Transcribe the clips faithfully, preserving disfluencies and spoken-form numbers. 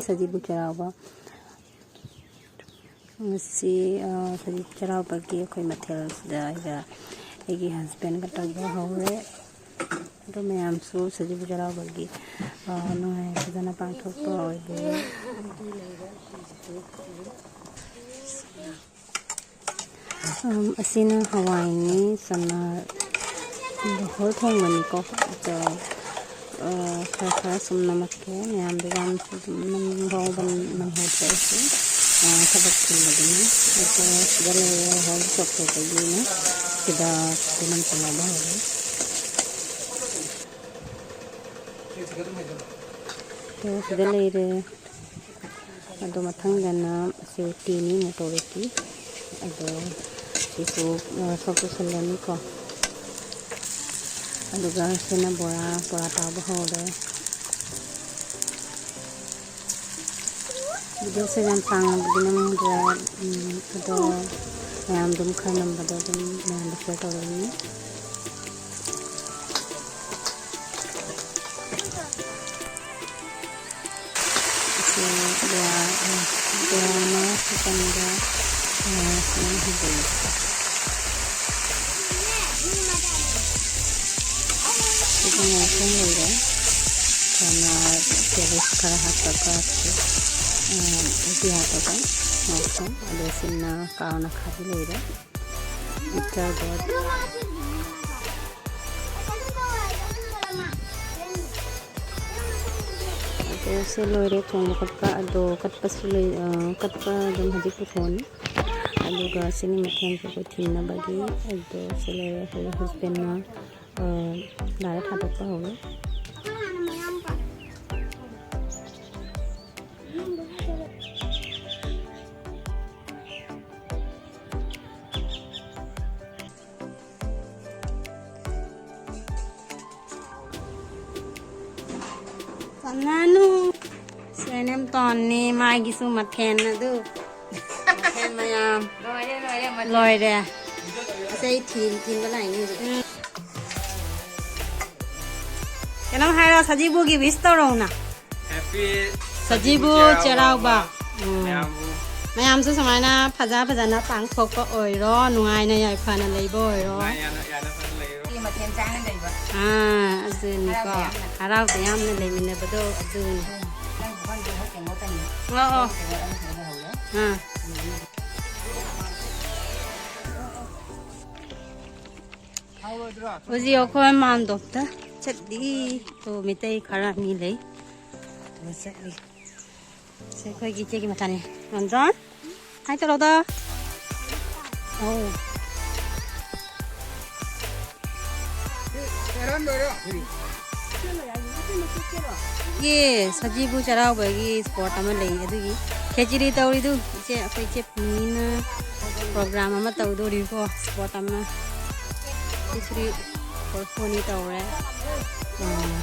ꯁꯖꯤꯕꯨ ꯆꯩꯔꯥꯎꯕ꯫ ꯉꯁꯤ, ꯑ, ꯁꯖꯤꯕꯨ ꯆꯩꯔꯥꯎꯕꯒꯤ ꯑꯩꯈꯣꯏ ꯃꯊꯦꯜꯁꯤꯗ ꯑꯩꯒ ꯑꯩꯒꯤ ꯍꯁꯕꯦꯟꯒ ꯇꯧꯕ ꯍꯧꯔꯦ꯫ ꯑꯗꯣ ꯃꯌꯥꯝꯁꯨ ꯁꯖꯤꯕꯨ ꯆꯩꯔꯥꯎꯕꯒꯤ, ꯑ, ꯅꯨꯡꯉꯥꯏ ꯐꯖꯅ ꯄꯥꯡꯊꯣꯛꯄ ꯑꯣꯏꯕꯤꯌꯨ꯫ ꯑꯝ, ꯑꯁꯤꯅ ꯍꯋꯥꯏꯅꯤ, ꯆꯅꯥ, ꯕꯦꯁꯣꯟ ꯊꯣꯡꯕꯅꯤꯀꯣ꯫ ꯑꯗꯣ, ꯑ, ꯈꯔ ꯈꯔ ꯁꯨꯝ ꯅꯝꯃꯛꯀꯦ꯫ ꯃꯌꯥꯝꯗꯣ ꯌꯥꯝ ꯑꯗꯨꯝ ꯅꯝꯍꯧꯕ ꯅꯪꯍꯧꯗ꯭ꯔꯦ ꯑꯩꯁꯨ, ꯑ, ꯊꯕꯛ ꯆꯤꯟꯕꯗꯨꯅ꯫ ꯑꯗꯣ ꯁꯤꯗ ꯂꯩꯔꯦ, ꯍꯣꯜ ꯆꯣꯞ ꯇꯧꯕꯒꯤꯅ ꯁꯤꯗ ꯄꯨꯅꯝ ꯆꯜꯍꯧꯕ ꯍꯧꯔꯦ꯫ ꯑꯗꯣ ꯁꯤꯗ ꯂꯩꯔꯦ꯫ ꯑꯗꯣ ꯃꯊꯪꯗꯅ ꯁꯤ ꯎꯇꯤꯅꯤ, ꯃꯣꯇꯣꯔ ꯎꯇꯤ꯫ ꯑꯗꯣ ꯁꯤꯁꯨ, ꯑ, ꯁꯣꯛ ꯇꯧꯁꯜꯂꯅꯤꯀꯣ꯫ ꯑꯗꯨꯒ ꯁꯤꯅ ꯕꯣꯔꯥ, ꯕꯣꯔꯥ ꯇꯥꯎꯕ ꯍꯧꯔꯦ꯫ ꯚꯤꯗꯤꯑꯣꯁꯦ ꯌꯥꯝ ꯁꯥꯡꯅꯕꯨꯗꯤ ꯅꯝꯗ꯭ꯔꯦ, ꯎꯝ, ꯑꯗꯣ ꯃꯌꯥꯝ ꯑꯗꯨꯝ ꯈꯔ ꯅꯝꯕꯗꯣ ꯑꯗꯨꯝ ꯃꯌꯥꯝꯗ ꯁꯤꯌꯔ ꯇꯧꯔꯛꯏꯅꯤ꯫ ꯁꯤ ꯕꯣꯔꯥ, ꯕꯣꯔꯥ ꯑꯃ ꯆꯤꯛꯀꯟꯒ, ꯑ, ꯁꯨꯃꯥꯏꯅ ꯍꯧꯖꯤꯜꯂꯦ꯫ ꯁꯤꯒ ꯉꯧꯁꯟ ꯂꯩꯔꯦ꯫ ꯆꯅꯥ, ꯀꯦꯕꯦꯖ ꯈꯔ ꯍꯥꯞꯄꯒ, ꯑ, ꯎꯇꯤ ꯍꯥꯞꯄꯒ ꯉꯧꯁꯟ꯫ ꯑꯗꯣ ꯁꯤꯅ ꯀꯥꯎꯅ ꯈꯥꯕꯤ ꯂꯩꯔꯦ꯫ ꯏꯇꯔꯒꯣꯠ꯫ ꯑꯗꯣ ꯁꯤ ꯂꯣꯏꯔꯦ ꯊꯣꯡꯕ ꯈꯣꯠꯄ꯫ ꯑꯗꯣ ꯀꯠꯄꯁꯨ ꯂꯩ, ꯑ, ꯀꯠꯄ ꯑꯗꯨꯝ ꯍꯧꯖꯤꯛ ꯄꯨꯊꯣꯛꯑꯅꯤ꯫ ꯑꯗꯨꯒ ꯁꯤꯅꯤ ꯃꯊꯦꯜꯁꯦ ꯑꯩꯈꯣꯏ ꯊꯤꯟꯅꯕꯒꯤ꯫ ꯑꯗꯣ ꯁꯤ ꯂꯩꯔꯦ ꯑꯩꯈꯣꯏ ꯍꯁꯕꯦꯟꯅ, ꯑ, ꯂꯥꯏ ꯊꯥꯗꯣꯛꯄ ꯍꯧꯔꯦ꯫ ꯀꯅꯥꯅꯣ? ꯁꯦꯅꯦꯝ ꯇꯣꯟꯅꯤ, ꯃꯥꯒꯤꯁꯨ ꯃꯊꯦꯜ ꯑꯗꯨ꯫ ꯃꯊꯦꯜ ꯃꯌꯥꯝ꯫ ꯂꯣꯏꯔꯦ, ꯂꯣꯏꯔꯦ, ꯃꯊꯦꯜ꯫ ꯂꯣꯏꯔꯦ꯫ ꯑꯁ, ꯑꯩ ꯊꯤꯟ-, ꯊꯤꯟꯕ ꯂꯥꯛꯏꯅꯦ ꯍꯧꯖꯤꯛ꯫ ꯎꯝ꯫ ꯀꯩꯅꯣꯝ ꯍꯥꯏꯔꯣ, ꯁꯖꯤꯕꯨꯒꯤ wish ꯇꯧꯔꯛꯎꯅ꯫ Happy ꯁꯖꯤꯕꯨ ꯆꯩꯔꯥꯎꯕ꯫ ꯎꯝ꯫ ꯃꯌꯥꯝꯕꯨ꯫ ꯃꯌꯥꯝꯁꯨ ꯁꯨꯃꯥꯏꯅ ꯐꯖ ꯐꯖꯅ ꯄꯥꯡꯊꯣꯛꯄ ꯑꯣꯏꯔꯣ, ꯅꯨꯡꯉꯥꯏꯅ ꯌꯥꯏꯐꯅ ꯂꯩꯕ ꯑꯣꯏꯔꯣ꯫ ꯅꯨꯡꯉꯥꯏ ꯌꯥꯅ, ꯌꯥꯅ ꯐꯅ ꯂꯩꯔꯣ꯫ ꯁꯤ ꯃꯊꯦꯜ ꯆꯥꯅ ꯂꯩꯕ꯫ ꯑꯥ, ꯑꯗꯨꯅꯤꯀꯣ꯫ ꯍꯔꯥꯎꯕ ꯌꯥꯝꯅ꯫ ꯍꯔꯥꯎꯕ ꯌꯥꯝꯅ ꯂꯩꯃꯤꯟꯅꯕꯗꯣ ꯑꯗꯨꯅꯤ꯫ ꯎꯝ꯫ ꯅꯪ ꯄꯨꯈꯝꯗꯨ ꯍꯦꯛ ꯇꯦꯡꯀꯣꯠꯇꯅꯤ꯫ ꯑꯣ, ꯑꯣ꯫ ꯇꯦꯡꯀꯣꯠ ꯑꯃ ꯁꯤꯗ ꯂꯩꯍꯧꯔꯦ꯫ ꯑꯥ꯫ ꯍꯧꯖꯤꯛ ꯑꯩꯈꯣꯏ ꯃꯥꯟꯗꯣꯞꯇ ꯆꯠꯂꯤ꯫ ꯑꯣ, ꯃꯤꯇꯩ ꯈꯔ ꯑꯅꯤ ꯂꯩ꯫ ꯑꯗꯨꯒ ꯆꯠꯂꯤ꯫ ꯁꯤ ꯑꯩꯈꯣꯏꯒꯤ ꯏꯆꯦꯒꯤ ꯃꯆꯥꯅꯤ꯫ ꯃꯥꯝꯖꯣꯟ, ꯍꯥꯏ ꯇꯧꯔꯛꯑꯣꯗ꯫ ꯑꯧ꯫ ꯌꯦ, ꯁꯖꯤꯕꯨ ꯆꯩꯔꯥꯎꯕꯒꯤ spot ꯑꯃ ꯂꯩ, ꯑꯗꯨꯒꯤ ꯈꯦꯆ꯭ꯔꯤ ꯇꯧꯔꯤꯗꯨ ꯏꯆꯦ, ꯑꯩꯈꯣꯏ ꯏꯆꯦ ꯄꯨꯅꯤꯅ program ꯑꯃ ꯇꯧꯗꯣꯔꯤꯀꯣ, spot ꯑꯃ꯫ ꯈꯦꯆ꯭ꯔꯤ ꯀꯣꯔꯐꯨꯅꯤ ꯇꯧꯔꯦ꯫ ꯑꯥ꯫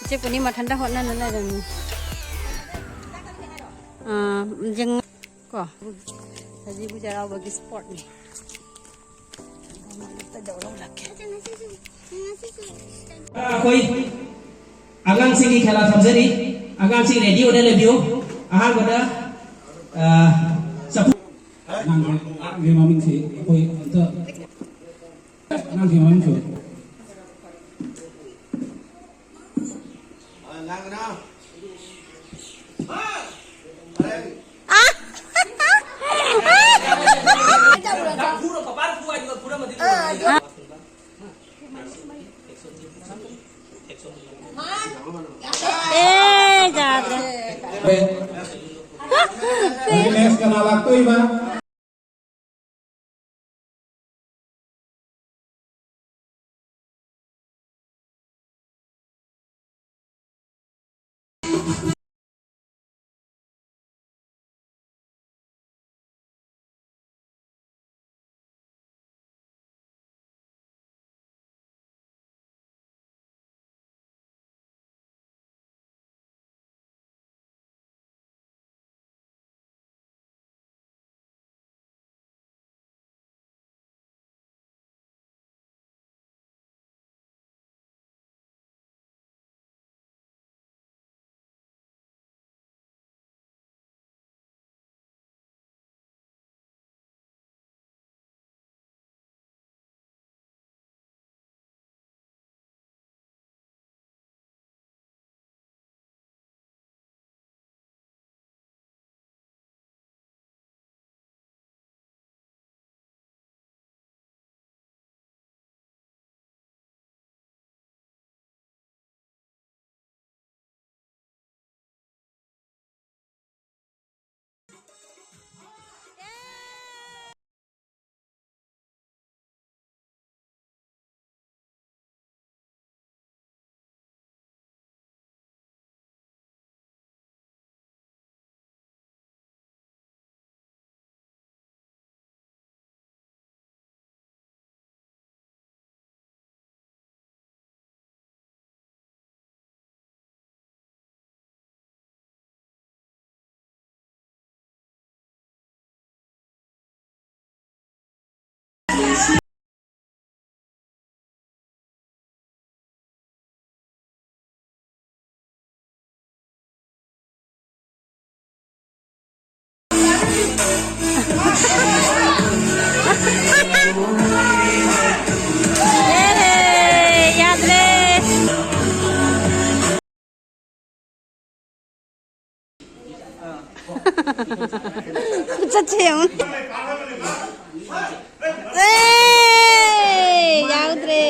ꯏꯆꯦ ꯄꯨꯅꯤ ꯃꯊꯟꯇ ꯍꯣꯠꯅꯅ ꯂꯩꯔꯝꯃꯤ꯫ ꯑꯥ, ꯌꯦꯡ-, ꯀꯣ, ꯁꯖꯤꯕꯨ ꯆꯩꯔꯥꯎꯕꯒꯤ spotꯅꯤ꯫ ꯑꯩꯈꯣꯏ ꯑꯉꯥꯡꯁꯤꯡꯒꯤ ꯈꯦꯂꯥ ꯊꯝꯖꯔꯤ꯫ ꯑꯉꯥꯡꯁꯤꯡ ready ꯑꯣꯏꯅ ꯂꯩꯕꯤꯌꯨ꯫ ꯑꯍꯥꯟꯕꯗ, ꯑ, ꯆꯐꯨ-, ꯑꯉꯥꯡꯒꯤ ꯃꯃꯤꯡꯁꯤ ꯑꯩꯈꯣꯏ ꯑꯝꯇ, ꯑꯉꯥꯡꯁꯤꯡ ꯃꯃꯤꯡꯁꯨ꯫ ꯑꯦ, ꯌꯥꯗ꯭ꯔꯦ꯫ Next ꯀꯅꯥ ꯂꯥꯛꯇꯣꯏꯕ? ꯌꯦ! ꯌꯥꯗ꯭ꯔꯦ! ꯈꯨꯠꯆꯠꯁꯦ ꯌꯦꯡꯉꯨ꯫ ꯑꯦ! ꯌꯥꯎꯗ꯭ꯔꯦ꯫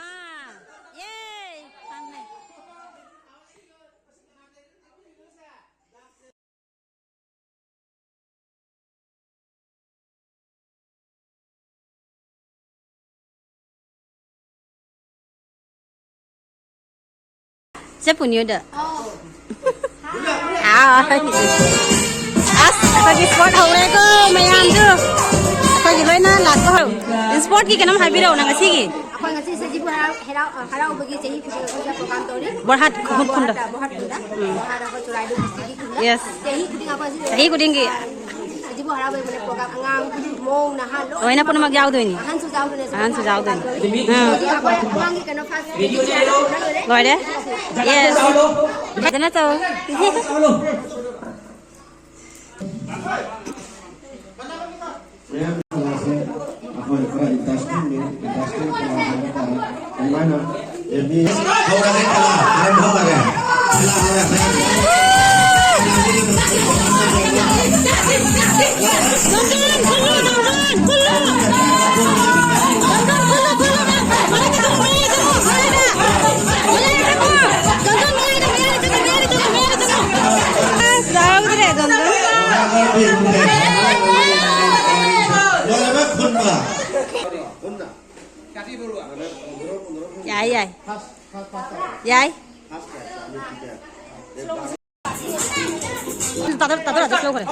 ꯑꯥ, ꯌꯦ, ꯐꯪꯉꯦ꯫ ꯆꯠꯄꯨꯅꯤ ꯑꯗ꯫ ꯑꯥ, ꯑꯁ, ꯑꯩꯈꯣꯏꯒꯤ ꯁ꯭ꯄꯣꯔꯠ ꯍꯧꯔꯦꯀꯣ, ꯃꯌꯥꯝꯁꯨ꯫ ꯑꯩꯈꯣꯏꯒꯤ ꯂꯣꯏꯅ ꯂꯥꯛꯄ ꯍꯧ-, ꯁ꯭ꯄꯣꯔꯠꯀꯤ ꯀꯩꯅꯣꯝ ꯍꯥꯏꯕꯤꯔꯛꯎ ꯅꯪ ꯉꯁꯤꯒꯤ꯫ ꯑꯩꯈꯣꯏ ꯉꯁꯤ ꯁꯖꯤꯕꯨ ꯍꯔꯥꯎ-, ꯍꯦꯔꯥꯎ-, ꯍꯔꯥꯎꯕꯒꯤ ꯆꯍꯤ ꯈꯨꯗꯤꯡꯒꯤ ꯑꯩꯈꯣꯏꯁꯦ ꯄ꯭ꯔꯣꯒ꯭ꯔꯥꯝ ꯇꯧꯔꯤ꯫ ꯕꯣꯔꯍꯥꯠ ꯈꯨꯟ ꯈꯨꯟꯗ꯫ ꯕꯣꯔꯍꯥꯠꯇ, ꯕꯣꯔꯍꯥꯠ ꯈꯨꯟꯗ꯫ ꯎꯝ꯫ ꯕꯣꯔꯍꯥꯠ ꯑꯩꯈꯣꯏ ꯆꯨꯔꯥꯏꯕ ꯗꯤꯁꯇ꯭ꯔꯤꯛꯀꯤ ꯈꯨꯟꯗ꯫ ꯌꯦꯁ꯫ ꯆꯍꯤ ꯈꯨꯗꯤꯡ ꯑꯩꯈꯣꯏ ꯆꯍꯤ ꯈꯨꯗꯤꯡꯒꯤ꯫ ꯁꯖꯤꯕꯨ ꯍꯔꯥꯎꯕꯒꯤ ꯑꯩꯈꯣꯏꯅ ꯄ꯭ꯔꯣꯒ꯭ꯔꯥꯝ ꯑꯉꯥꯡ, ꯃꯧ, ꯅꯍꯥ ꯂꯣꯏꯅ ꯂꯣꯏꯅꯃꯛ ꯌꯥꯎꯗꯣꯏꯅꯤ꯫ ꯑꯍꯟꯁꯨ ꯌꯥꯎꯗꯣꯏꯅꯦ꯫ ꯑꯍꯟꯁꯨ ꯌꯥꯎꯗꯣꯏꯅꯤ꯫ ꯄ꯭ꯔꯣꯒ꯭ꯔꯥꯝ ꯇꯧꯔꯤ꯫ ꯑꯥ꯫ ꯍꯧꯖꯤꯛ ꯑꯩꯈꯣꯏ ꯑꯉꯥꯡꯒꯤ ꯀꯩꯅꯣ ꯐꯥꯁ ꯂꯣꯏꯔꯦ? ꯌꯦꯁ꯫ ꯐꯖꯅ ꯇꯧ꯫ ꯃꯌꯥꯝ ꯀ꯭ꯂꯥꯁꯁꯦ ꯑꯩꯈꯣꯏ ꯈꯔ ꯏꯟꯇꯔꯦꯁꯇꯤꯡ ꯑꯣꯏ, ꯏꯟꯇꯔꯦꯁꯇꯤꯡ ꯍꯧꯔꯒꯦ, ꯀꯂꯥ ꯑꯥꯔꯝꯚ ꯇꯧꯔꯒꯦ꯫ ꯀꯂꯥ ꯑꯥꯔꯝꯚ꯫ ꯌꯥꯎꯗ꯭ꯔꯦ ꯑꯗꯣꯝꯗ꯫ ꯂꯣꯏꯔꯕ ꯈꯨꯟꯕ꯫ ꯌꯥꯏ, ꯌꯥꯏ꯫ ꯌꯥꯏ꯫ ꯇꯥꯗ-, ꯇꯥꯗ-, ꯇꯥꯗ ꯂꯧꯈ꯭ꯔꯦ꯫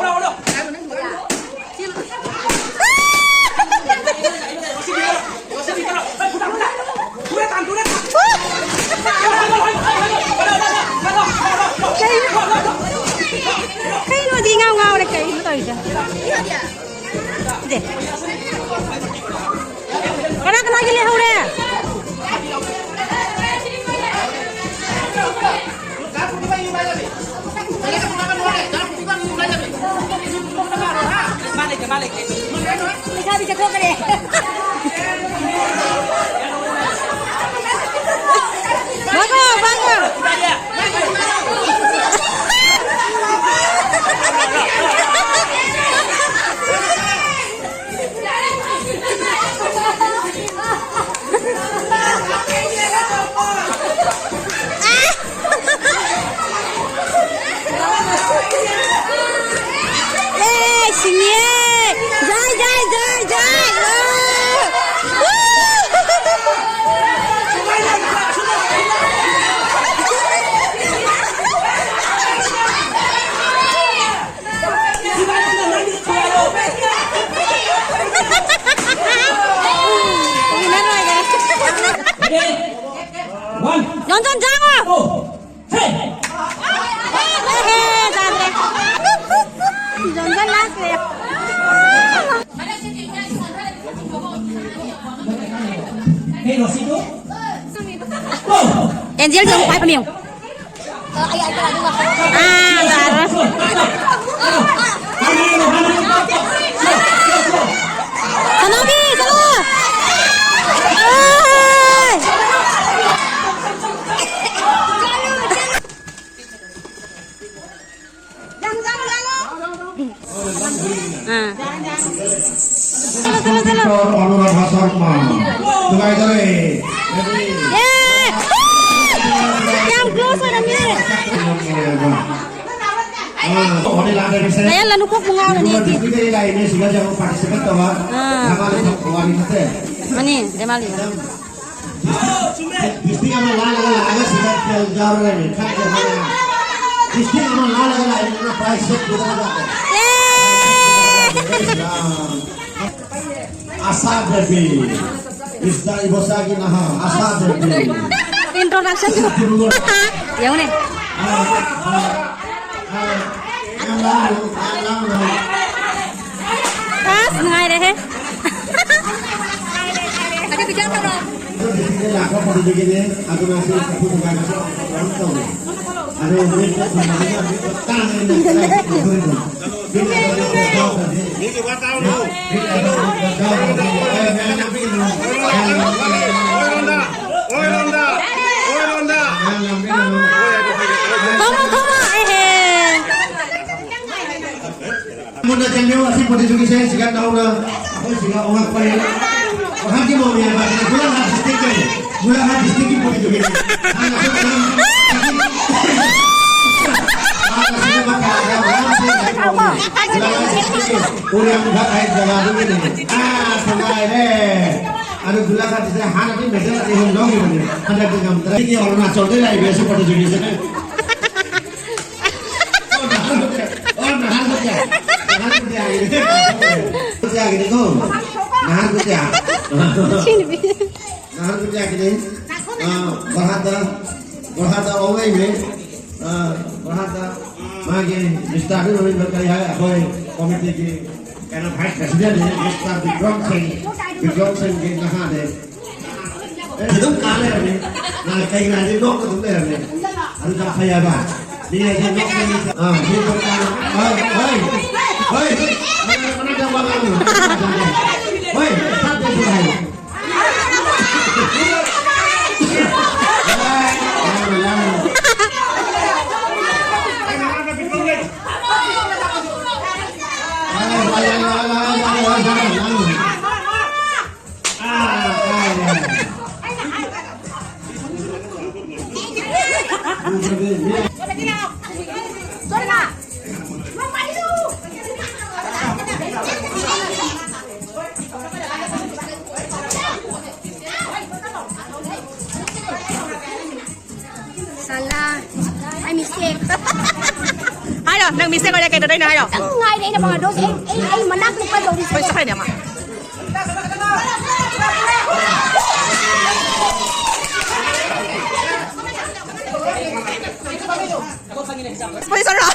ꯀꯩꯅꯣꯗꯤ ꯏꯉꯥꯎ ꯉꯥꯎꯔꯦ ꯀꯩꯅꯣ ꯇꯧꯔꯤꯁꯦ꯫ ꯗꯦ꯫ ꯀꯅꯥ ꯀꯅꯥꯒꯤ ꯂꯩꯍꯧꯔꯦ? ꯂꯩꯁꯥꯕꯤ ꯆꯠꯊꯣꯛꯈ꯭ꯔꯦ꯫ ꯃꯥꯒꯣ, ꯃꯥꯒꯣ꯫ ꯑꯦ, ꯁꯤꯡꯉꯦ꯫ ꯖꯥꯏ, ꯖꯥꯏ, ꯖꯥꯏ, ꯖꯥꯏ꯫ ꯑ꯫ ꯌꯣꯟꯁꯟ ꯆꯥꯉꯣ꯫ ꯌꯥꯗ꯭ꯔꯦ꯫ ꯌꯣꯟꯁꯟ ꯂꯥꯁ꯫ ꯑꯦꯟꯖꯦꯜꯁꯦ ꯑꯃꯨꯛ ꯄꯥꯏ ꯐꯝꯃꯤ ꯌꯦꯡꯉꯨ꯫ ꯑꯥ, ꯌꯥꯔꯣꯏ꯫ ꯁꯅꯥꯕꯤ, ꯆꯠꯂꯣ꯫ ꯑꯥꯏ! Doctor Anuradha Sharma. Tugai dare. ꯌꯥꯝ close ꯑꯣꯏꯔꯝꯃꯦ꯫ ꯂꯥꯏꯌꯦꯡꯂꯅꯨ, ꯀꯣꯛꯄꯨ ꯉꯥꯎꯔꯅꯤ ꯑꯩꯗꯤ꯫ ꯑꯥ꯫ ꯃꯥꯅꯤ, ꯗꯦꯃꯥꯂꯤ꯫ District ꯑꯃ ꯂꯥꯜꯂꯒ ꯂꯥꯛꯑꯒ ꯁꯤꯗ ꯌꯥꯎꯔ ꯂꯩꯔꯝꯃꯦ꯫ ꯈꯪꯗꯦ, ꯈꯪꯗꯦ꯫ District ꯑꯃ ꯂꯥꯜꯂꯒ ꯂꯥꯛꯑꯦ, ꯑꯗꯨꯅ prize ꯁꯦꯠ ꯄꯨꯔꯒ ꯂꯥꯛꯑꯦ꯫ ꯌꯦ! ꯑꯁꯥ ꯕꯦꯕꯤ꯫ Mister ꯏꯕꯣꯆꯥꯒꯤ ꯅꯍꯥ, ꯑꯁꯥ ꯕꯦꯕꯤ꯫ Introduction ꯗꯨ꯫ ꯌꯦꯡꯉꯨꯅꯦ꯫ ꯑꯥ, ꯑꯥ, ꯑꯥ, ꯌꯥꯝ ꯂꯥꯡꯒꯅꯨ, ꯌꯥꯝ ꯂꯥꯡꯒꯅꯨ꯫ ꯑꯁ, ꯅꯨꯡꯉꯥꯏꯔꯦꯍꯦ꯫ ꯑꯗꯨ ꯄꯤꯖꯥ ꯇꯧꯔꯣ꯫ ꯑꯗꯨ ꯂꯥꯛꯄ ꯐꯪꯕꯒꯤꯅꯦ, ꯑꯗꯨꯅ ꯁꯤ ꯆꯐꯨ ꯊꯨꯒꯥꯏꯕꯁꯨ ꯌꯥꯝ ꯇꯧꯋꯦ꯫ ꯑꯗꯨ ꯃꯤꯠꯇ ꯊꯨꯝꯕꯅꯤꯅ ꯃꯤꯠꯇ ꯇꯥꯡꯉꯦꯅ ꯀꯗꯥꯏꯗꯒꯤ ꯐꯪꯗꯣꯏꯅꯣ? ꯃꯤꯠꯇ ꯊꯨꯝꯕ ꯌꯥꯎꯗ꯭ꯔꯗꯤ, ꯃꯤꯠꯇ ꯊꯨꯝꯕ ꯌꯥꯎꯗ꯭ꯔꯗꯤ, ꯑꯦ, ꯃꯌꯥꯝ ꯂꯥꯡꯕꯤꯒꯅꯨ꯫ ꯃꯌꯥꯝ ꯂꯥꯡꯕꯤꯒꯅꯨ꯫ ꯃꯌꯥꯝ ꯂꯥꯡꯕꯤꯒꯅꯨ꯫ ꯊꯣꯡꯉꯣ, ꯊꯣꯡꯉꯣ, ꯑꯦꯍꯦ꯫ ꯃꯨꯟꯅ ꯆꯪꯕꯤꯌꯨ, ꯑꯁꯤ ꯄ꯭ꯔꯣꯇꯤꯖꯣꯒꯤꯁꯦ ꯁꯤꯒ ꯅꯧꯅ ꯑꯩꯈꯣꯏ ꯁꯤꯒ ꯑꯣꯉꯛꯄꯅꯤ꯫ ꯑꯣꯍꯥꯟꯒꯤ ꯃꯑꯣꯡꯅꯦ ꯍꯥꯏꯕ, ꯁꯤꯅ ꯒꯣꯂꯥꯘꯥꯠ ꯗꯤꯁꯇ꯭ꯔꯤꯛꯀꯤ, ꯒꯣꯂꯥꯘꯥꯠ ꯗꯤꯁꯇ꯭ꯔꯤꯛꯀꯤ ꯄ꯭ꯔꯣꯇꯤꯖꯣꯒꯤꯅꯤ꯫ ꯍꯥꯟꯅ ꯑꯩꯈꯣꯏ ꯁꯤꯒ ꯃꯈꯥꯗ ꯃꯌꯥꯝ ꯁꯤꯖꯤꯟꯅꯕ ꯄ꯭ꯔꯣꯇꯤꯖꯣꯒꯤꯅꯤ꯫ ꯒꯣꯂꯥꯘꯥꯠ ꯗꯤꯁꯇ꯭ꯔꯤꯛꯀꯤ ꯎꯔꯤꯌꯝꯘꯥꯠ ꯍꯥꯏꯕ ꯖꯒꯥꯗꯨꯒꯤꯅꯤ꯫ ꯑꯥ, ꯊꯨꯒꯥꯏꯔꯦ꯫ ꯑꯗꯨ ꯒꯣꯂꯥꯘꯥꯠꯁꯦ ꯍꯥꯟꯅꯗꯤ ꯃꯦꯗꯜ ꯑꯅꯤ ꯑꯍꯨꯝ ꯂꯧꯈꯤꯕꯅꯤ꯫ ꯍꯟꯗꯛꯇꯤ ꯉꯝꯗ꯭ꯔꯦ꯫ ꯁꯤꯒꯤ ꯑꯔꯨꯅꯥꯆꯜꯗ ꯂꯩꯔꯤꯕ ꯑꯁꯤ ꯄ꯭ꯔꯣꯇꯤꯖꯣꯒꯤꯁꯤꯅ ꯑꯣ, ꯅꯍꯥꯟ ꯀꯌꯥ? ꯅꯍꯥꯟ ꯀꯌꯥꯒꯤꯅꯤ? ꯀꯌꯥꯒꯤꯅꯤꯀꯣ? ꯅꯍꯥꯟ ꯀꯌꯥ? ꯅꯍꯥꯟ ꯀꯌꯥꯒꯤꯅꯤ? ꯑꯥ, ꯚꯥꯔꯠꯇ, ꯚꯥꯔꯠꯇ ꯑꯣꯜꯂꯛꯏꯅꯦ꯫ ꯑꯥ, ꯚꯥꯔꯠꯇ ꯃꯥꯒꯤ ꯃꯤꯁꯇꯔꯗꯤ ꯃꯃꯤꯡ ꯀꯔꯤ ꯍꯥꯏ? ꯑꯩꯈꯣꯏ ꯀꯣꯃꯤꯇꯤꯒꯤ ꯀꯩꯅꯣ, vice president ꯅꯤ, ꯃꯤꯁꯇꯔ ꯕꯤꯀ꯭ꯔꯝ ꯁꯤꯡ, ꯕꯤꯀ꯭ꯔꯝ ꯁꯤꯡꯒꯤ ꯅꯍꯥꯅꯦ꯫ ꯑꯦ, ꯑꯗꯨꯝ ꯀꯥ ꯂꯩꯔꯝꯃꯤ꯫ ꯅꯍꯥꯟ ꯀꯩꯒꯤꯅꯣ ꯍꯥꯏꯗꯤ ꯅꯣꯛꯄ ꯑꯗꯨꯝ ꯂꯩꯔꯝꯃꯤ꯫ ꯑꯗꯨ ꯌꯥꯝ ꯐꯩ ꯍꯥꯏꯕ꯫ ꯃꯤ ꯍꯥꯏꯁꯦ ꯅꯣꯛꯄ ꯃꯤ-, ꯑꯥ, ꯃꯤ ꯄꯪꯀꯥ-, ꯍꯣꯏ, ꯍꯣꯏ, ꯍꯣꯏ, ꯍꯣꯏ, ꯃꯅꯥꯛ-, ꯃꯅꯥꯛꯇ ꯋꯥ ꯉꯥꯡꯒꯅꯨ꯫ ꯍꯣꯏ, ꯁꯠ ꯁꯠ ꯍꯥꯏꯌꯨ꯫ ꯍꯣꯏ, ꯂꯥꯡꯒꯅꯨ, ꯂꯥꯡꯒꯅꯨ꯫ ꯍꯣꯏ, ꯍꯣꯏ, ꯂꯥꯡꯒꯅꯨ, ꯂꯥꯡꯒꯅꯨ, ꯂꯥꯡꯒꯅꯨ꯫ ꯁꯥꯂꯥ, ꯑꯩ ꯃꯤꯁꯇꯦꯛ꯫ ꯍꯥꯏꯔꯣ, ꯅꯪ ꯃꯤꯁꯇꯦꯛ ꯑꯣꯏꯔꯦ, ꯀꯩꯗꯧꯗꯣꯏꯅꯣ ꯍꯥꯏꯔꯣ? ꯈꯤꯇꯪ ꯉꯥꯏꯔꯦ ꯑꯩꯅ ꯄꯥꯝꯗꯣꯏꯁꯦ꯫ ꯑꯩ, ꯑꯩ, ꯑꯩ ꯃꯅꯥꯛ ꯅꯛꯄ ꯇꯧꯔꯤꯁꯦ꯫ ꯍꯣꯏ, ꯆꯠꯈ꯭ꯔꯅꯦ ꯑꯃ꯫ ꯍꯣꯏ, ꯆꯠꯈ꯭ꯔꯣ꯫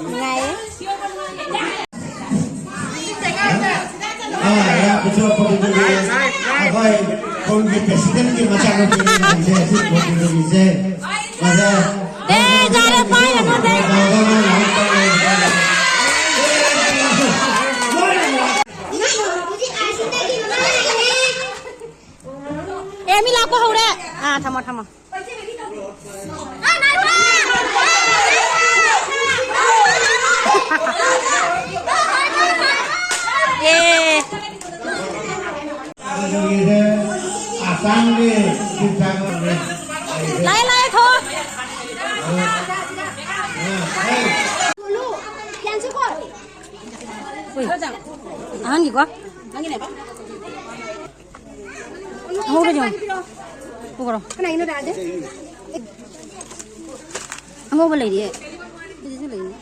ꯅꯨꯡꯉꯥꯏꯌꯦ꯫ ꯑꯥ, ꯌꯥꯝ ꯐꯖꯕ ꯐꯣꯇꯣꯒ꯭ꯔꯥꯐꯤ꯫ ꯑꯩꯈꯣꯏ ꯈꯨꯜꯒꯤ ꯄ꯭ꯔꯦꯁꯤꯗꯦꯟꯠꯀꯤ ꯃꯆꯥꯅꯨꯄꯤꯅꯤ ꯍꯥꯏꯁꯦ, ꯑꯁꯤ ꯐꯣꯇꯣꯒ꯭ꯔꯥꯐꯤꯁꯦ꯫ ꯃꯥꯁꯦ ꯑꯦ, ꯌꯥꯔꯦ, ꯄꯥꯏꯔꯅꯨ, ꯇꯦ꯫ ꯑꯦ, ꯃꯤ ꯂꯥꯛꯄ ꯍꯧꯔꯦ꯫ ꯑꯥ, ꯊꯝꯃꯣ, ꯊꯝꯃꯣ꯫ ꯑꯦ꯫ ꯑꯁꯥꯝꯒꯤ ꯁꯤꯠ ꯊꯥꯡꯒꯠꯂꯦ꯫ ꯂꯥꯛꯑꯦ, ꯂꯥꯛꯑꯦ, ꯊꯣꯛꯑꯣ꯫ ꯎꯏ, ꯑꯍꯟꯒꯤꯀꯣ꯫ ꯑꯉꯧꯕꯗꯤ ꯌꯦꯡꯉꯣ꯫ ꯄꯨꯈ꯭ꯔꯣ꯫ ꯑꯉꯧꯕ ꯂꯩꯔꯤꯌꯦ꯫ ꯁꯤꯗꯁꯨ ꯂꯩꯔꯤ꯫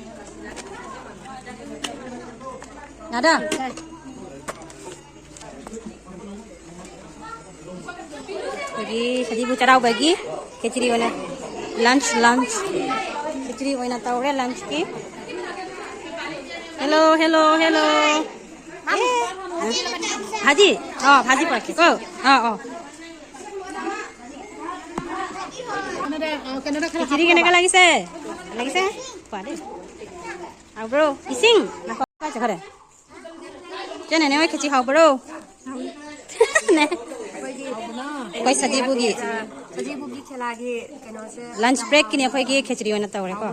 ꯌꯥꯗ꯭ꯔꯥ? ꯑꯩꯈꯣꯏꯒꯤ ꯁꯖꯤꯕꯨ ꯆꯩꯔꯥꯎꯕꯒꯤ ꯈꯦꯆ꯭ꯔꯤ ꯑꯣꯏꯅ, lunch, lunch, ꯈꯦꯆ꯭ꯔꯤ ꯑꯣꯏꯅ ꯇꯧꯔꯦ lunchꯀꯤ꯫ Hello, hello, hello. ꯐꯥꯖꯤ? ꯑꯥ, ꯐꯥꯖꯤ ꯄꯨꯔꯛꯀꯦꯀꯣ꯫ ꯑꯥ, ꯑꯥ꯫ ꯈꯦꯆ꯭ꯔꯤ ꯀꯩꯅꯣ ꯈꯔ ꯂꯥꯛꯏꯁꯦ? ꯂꯥꯛꯏꯁꯦ? ꯍꯥꯎꯕ꯭ꯔꯣ? ꯏꯁꯤꯡ? ꯉꯥꯏꯈꯣ, ꯀꯥꯏ ꯆꯠꯈ꯭ꯔꯦ? ꯏꯆꯦ ꯅꯦꯅꯦ ꯍꯣꯏ ꯈꯦꯆꯤ ꯍꯥꯎꯕ꯭ꯔꯣ? ꯅꯦ꯫ ꯑꯩꯈꯣꯏ ꯁꯖꯤꯕꯨꯒꯤ, ꯁꯖꯤꯕꯨꯒꯤ ꯈꯦꯂꯥꯒꯤ ꯀꯩꯅꯣꯁꯦ, lunch breakꯀꯤꯅꯦ ꯑꯩꯈꯣꯏꯒꯤ ꯈꯦꯆ꯭ꯔꯤ ꯑꯣꯏꯅ ꯇꯧꯔꯦꯀꯣ꯫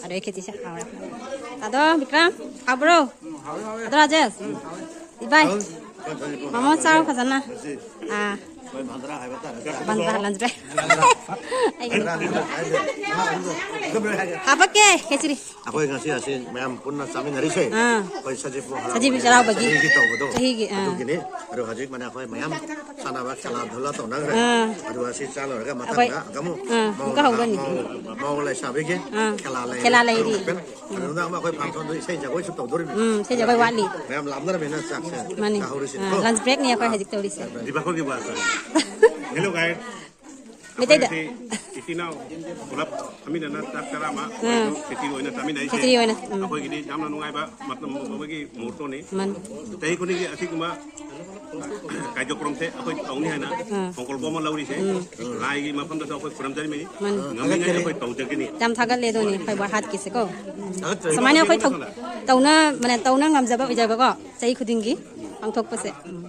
ꯑꯗꯩ ꯈꯦꯆꯤꯁꯦ ꯍꯥꯎꯔꯦ꯫ ꯑꯗꯣ ꯕꯤꯀ꯭ꯔꯝ, ꯍꯥꯎꯕ꯭ꯔꯣ? ꯑꯗꯣ ꯔꯥꯖꯦꯁ, ꯏꯕꯥꯏ, ꯃꯃꯣ ꯆꯥꯎ ꯐꯖꯅ꯫ ꯑꯥ꯫ Bandra lunch break꯫ ꯑꯩꯒꯤ ꯍꯥꯄꯛꯀꯦ ꯈꯦꯆ꯭ꯔꯤ꯫ ꯑꯩꯈꯣꯏ ꯉꯁꯤ ꯑꯁꯤ ꯃꯌꯥꯝ ꯄꯨꯟꯅ ꯆꯥꯃꯤꯟꯅꯔꯤꯁꯦ, ꯑꯥ꯫ ꯑꯩꯈꯣꯏ ꯁꯖꯤꯕꯨ ꯍꯔꯥꯎꯕꯒꯤ ꯁꯖꯤꯕꯨ ꯆꯩꯔꯥꯎꯕꯒꯤ ꯆꯍꯤꯒꯤ ꯇꯧꯕꯗꯣ, ꯆꯍꯤꯒꯤ, ꯑꯥ꯫ ꯑꯗꯨꯒꯤꯅꯤ꯫ ꯑꯗꯨ ꯍꯧꯖꯤꯛ ꯃꯅꯤ ꯑꯩꯈꯣꯏ ꯃꯌꯥꯝ ꯁꯥꯟꯅꯕ ꯈꯦꯂꯥ ꯙꯨꯂꯥ ꯇꯧꯅꯈ꯭ꯔꯦ꯫ ꯑꯥ꯫ ꯑꯗꯨꯒ ꯑꯁꯤ ꯆꯥ ꯂꯣꯏꯔꯒ ꯑꯩꯈꯣꯏ, ꯃꯊꯪꯗ ꯑꯃꯨꯛ ꯑꯥ, ꯃꯧ ꯑꯃꯨꯛꯀ ꯍꯧꯒꯅꯤ꯫ ꯃꯧ, ꯃꯧ ꯂꯩꯁꯥꯕꯤꯒꯤ ꯑꯥ꯫ ꯈꯦꯂꯥ ꯂꯩꯔꯤ꯫ ꯈꯦꯂꯥ ꯂꯩꯔꯤ꯫ ꯑꯗꯨꯗ ꯑꯃꯨꯛ ꯑꯩꯈꯣꯏ functionꯗꯨ ꯏꯁꯩ ꯖꯒꯣꯏꯁꯨ ꯇꯧꯗꯣꯔꯤꯕꯅꯤ꯫ ꯎꯝ, ꯏꯁꯩ ꯖꯒꯣꯏ ꯋꯥꯠꯂꯤ꯫ ꯃꯌꯥꯝ ꯂꯥꯞꯅꯔꯕꯅꯤꯅ ꯆꯥꯛꯁꯦ ꯃꯥꯅꯤ꯫ ꯆꯥꯍꯧꯔꯤꯁꯤꯅꯤꯀꯣ꯫ ꯑꯥ, lunch breakꯅꯤ ꯑꯩꯈꯣꯏ ꯍꯧꯖꯤꯛ ꯇꯧꯔꯤꯁꯦ꯫ ꯗꯤꯄꯥ ꯈꯣꯏꯒꯤ ꯋꯥꯁꯦ꯫ Hello guys꯫ ꯃꯩꯇꯩꯗ꯫ ꯑꯩꯈꯣꯏ ꯉꯁꯤ ꯏꯆꯤꯟ ꯏꯅꯥꯎ ꯄꯨꯂꯞ ꯐꯝꯃꯤꯟꯅꯅ ꯆꯥꯛ ꯆꯔꯥ ꯑꯃ ꯑꯥ꯫ ꯑꯣꯏꯔꯁꯨ ꯈꯦꯆꯤ ꯑꯣꯏꯅ ꯆꯥꯃꯤꯟꯅꯩꯁꯦ꯫ ꯈꯦꯆꯤ ꯑꯣꯏꯅ, ꯎꯝ꯫ ꯑꯩꯈꯣꯏꯒꯤꯗꯤ ꯌꯥꯝꯅ ꯅꯨꯡꯉꯥꯏꯕ ꯃꯇꯝ ꯑꯃꯒꯤ ꯃꯍꯨꯠꯇꯣꯅꯤ꯫ ꯃꯥꯅꯤ꯫ ꯆꯍꯤ ꯈꯨꯗꯤꯡꯒꯤ ꯑꯁꯤꯒꯨꯝꯕ ꯀꯥꯏꯖꯣꯀ꯭ꯔꯣꯝꯁꯦ ꯑꯩꯈꯣꯏ ꯇꯧꯅꯤ ꯍꯥꯏꯅ ꯑꯥ꯫ ꯍꯣꯡꯀꯣꯜ ꯀꯣꯝ ꯑꯃ ꯂꯧꯔꯤꯁꯦ꯫ ꯎꯝ꯫ ꯂꯥꯏꯒꯤ ꯃꯐꯝꯗꯁꯨ ꯑꯩꯈꯣꯏ ꯈꯨꯔꯨꯝꯖꯔꯤꯃꯤꯅꯤ꯫ ꯃꯥꯅꯤ꯫ ꯉꯝꯃꯤꯉꯩ ꯑꯩꯈꯣꯏ ꯇꯧꯖꯒꯅꯤ꯫ ꯌꯥꯝ ꯊꯥꯒꯠꯂꯦ ꯑꯗꯨꯅꯤ ꯑꯩꯈꯣꯏ ꯕꯥꯍꯥꯠꯀꯤꯁꯦꯀꯣ꯫ ꯊꯥꯒꯠꯆꯔꯤ꯫ ꯁꯨꯃꯥꯏꯅ ꯑꯩꯈꯣꯏ ꯊꯧ-, ꯇꯧꯅ, ꯃꯥꯅꯦ, ꯇꯧꯅ ꯉꯝꯖꯕ ꯑꯣꯏꯖꯕꯀꯣ, ꯆꯍꯤ ꯈꯨꯗꯤꯡꯒꯤ ꯄꯥꯡꯊꯣꯛꯄꯁꯦ꯫ ꯎꯝ꯫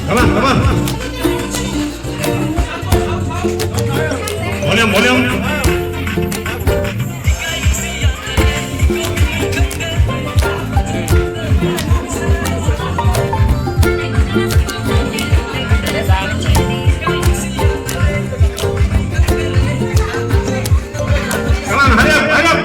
Come on, come on. Volume, volume. Come on, hurry up, hurry up.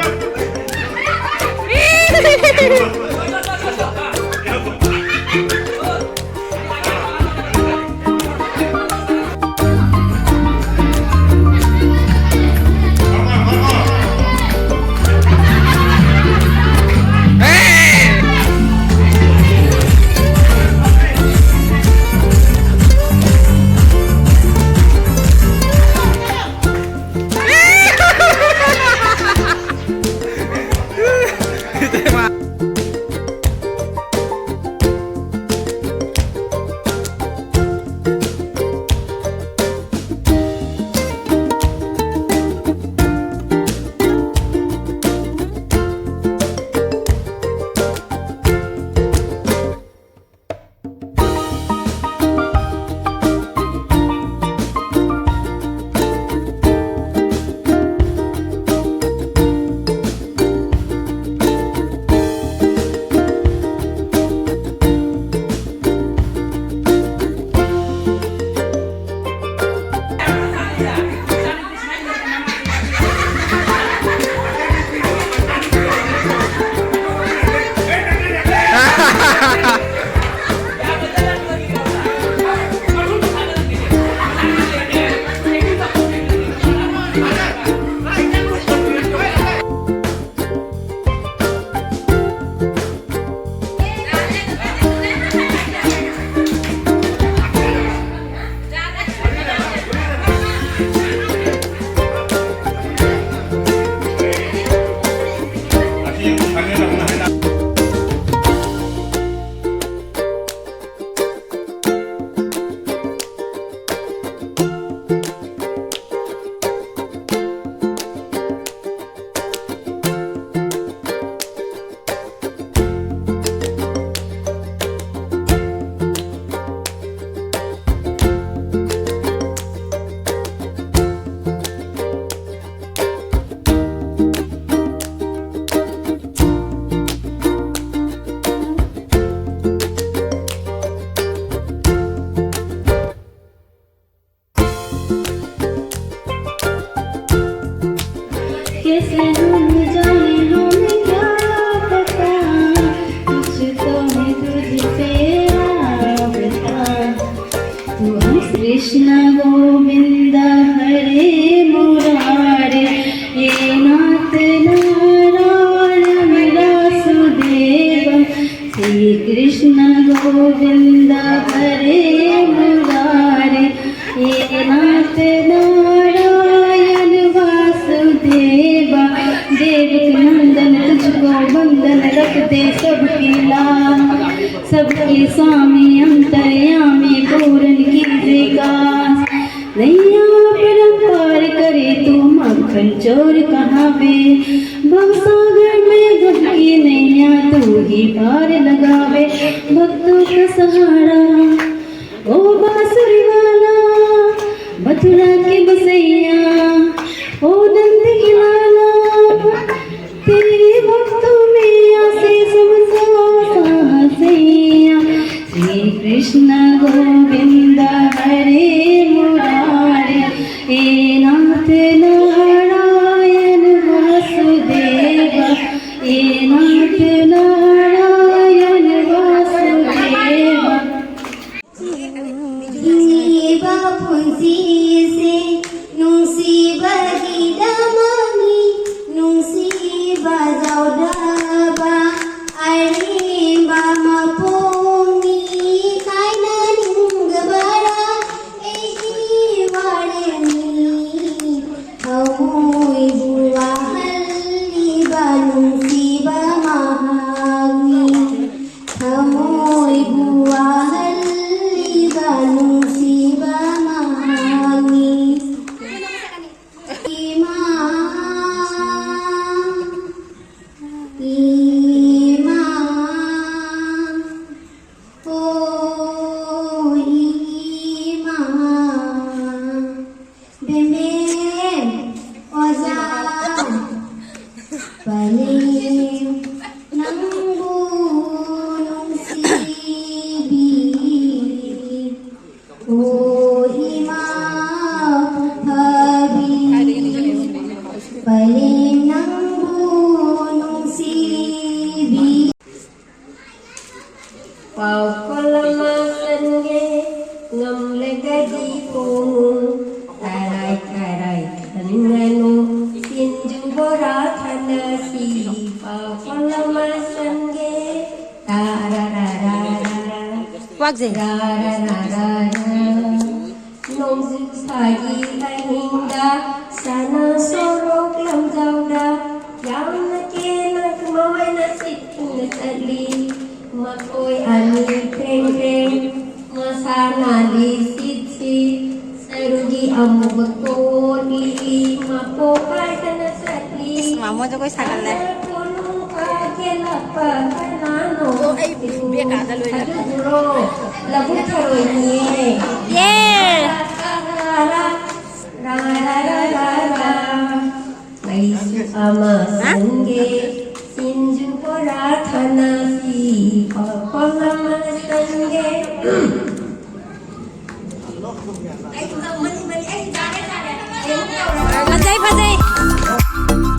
Krishna Govind हरे मुरारे, हे नाथ नारायण वासुदेव। श्री कृष्ण गोविंद हरे मुरारे, हे नाथ नारायण वासुदेव। देवकी नंदन तुझको वंदन, रख दे सबकी लाज। सबके स्वामी अंतर्यामी पूर्ण कीजिए काज। नैया परंपार करे तू, मक्खन चोर कहावे। भवसागर में भटकी नैया तू ही पार लगावे। भक्तों का सहारा ओ बांसुरी वाला, मथुरा के बसैया, ओ नंद के लाला, तेरे भक्तों में आशीष समझो साहसैया। श्री कृष्ण गोविंद हरे मुरारे, हे नाथ नारायण वासुदेव, हे नाथ नारायण वासुदेव। ꯅꯨꯡꯁꯤꯕ ꯄꯨꯟꯁꯤꯁꯦ, ꯅꯨꯡꯁꯤꯕꯒꯤꯗꯃꯛꯅꯤ, ꯅꯨꯡꯁꯤꯕ ꯌꯥꯎꯗꯕ ꯑꯔꯦꯝꯕ ꯃꯄꯣꯛꯅꯤ꯫ ꯀꯥꯏꯅꯅꯤꯡꯗꯕꯔꯥ ꯑꯩꯒꯤ ꯋꯥꯔꯦꯝꯅꯤ, ꯊꯃꯣꯏꯕꯨ ꯋꯥꯍꯜꯂꯤꯕ ꯅꯨꯡꯁꯤꯕ ꯃꯍꯥꯛꯅꯤ꯫ ꯊꯃꯣꯏꯕꯨ ꯋꯥꯍꯜꯂꯤꯕ ꯅꯨꯡꯁꯤꯕ ꯃꯍꯥꯛꯅꯤ꯫ ꯉꯝꯂꯒꯗꯤ ꯄꯣꯡꯉꯨ, ꯇꯔꯥꯏ ꯇꯔꯥꯏ ꯈꯟꯒꯅꯨ, ꯁꯤꯡꯖꯨ ꯕꯣꯔꯥ ꯊꯥꯅꯁꯤ, ꯄꯥꯐꯣꯔ ꯑꯃ ꯁꯟꯒꯦ, ꯇꯥꯔꯥꯔꯥꯔꯥꯔꯥ, ꯋꯥꯛꯁꯦ꯫ ꯔꯥꯔꯥꯔꯥꯔꯥꯔꯥ꯫ ꯅꯣꯡꯖꯨ ꯊꯥꯒꯤ ꯑꯍꯤꯡꯗ ꯁꯅꯥ ꯁꯣꯔꯣꯛ ꯂꯝꯖꯥꯎꯗ ꯌꯥꯝꯅ ꯀꯦꯅ ꯃꯃꯥꯏꯅ ꯁꯤꯠꯇꯨꯅ ꯆꯠꯂꯤ꯫ ꯃꯈꯣꯏ ꯑꯅꯤ ꯊꯦꯡ ꯊꯦꯡ ꯃꯁꯥ ꯅꯥꯜꯂꯤ ꯁꯤꯠ ꯁꯤꯠ꯫ ꯆꯔꯨꯒꯤ ꯑꯃꯨꯕ ꯀꯣꯛ ꯂꯤꯛꯂꯤ ꯃꯄꯣꯛ ꯀꯥꯏꯗꯅ ꯆꯠꯂꯤ꯫ ꯏꯁ, ꯃꯥꯃꯣ ꯖꯒꯣꯏ ꯁꯥꯒꯠꯂꯦ꯫ ꯀꯣꯅꯨꯡ ꯀꯥꯏꯗꯅ ꯄꯥꯏꯗꯅ ꯑꯣ, ꯑꯩ ꯕꯦꯒꯥꯗ ꯂꯣꯏꯅ ꯑꯗꯨꯕꯨꯔꯣ ꯂꯧꯕꯨꯛ ꯊꯔꯣꯏꯅꯦ꯫ ꯌꯦ! ꯔꯥ, ꯔꯥ, ꯔꯥ, ꯔꯥ, ꯔꯥ, ꯔꯥ, ꯔꯥ꯫ ꯑꯩꯁꯨ ꯑꯃ ꯍꯥ? ꯁꯟꯒꯦ, ꯁꯤꯡꯖꯨ ꯕꯣꯔꯥ ꯊꯥꯅꯁꯤ, ꯄꯥꯐꯣꯔ ꯑꯃ ꯁꯟꯒꯦ꯫ ꯐꯖꯩ, ꯐꯖꯩ꯫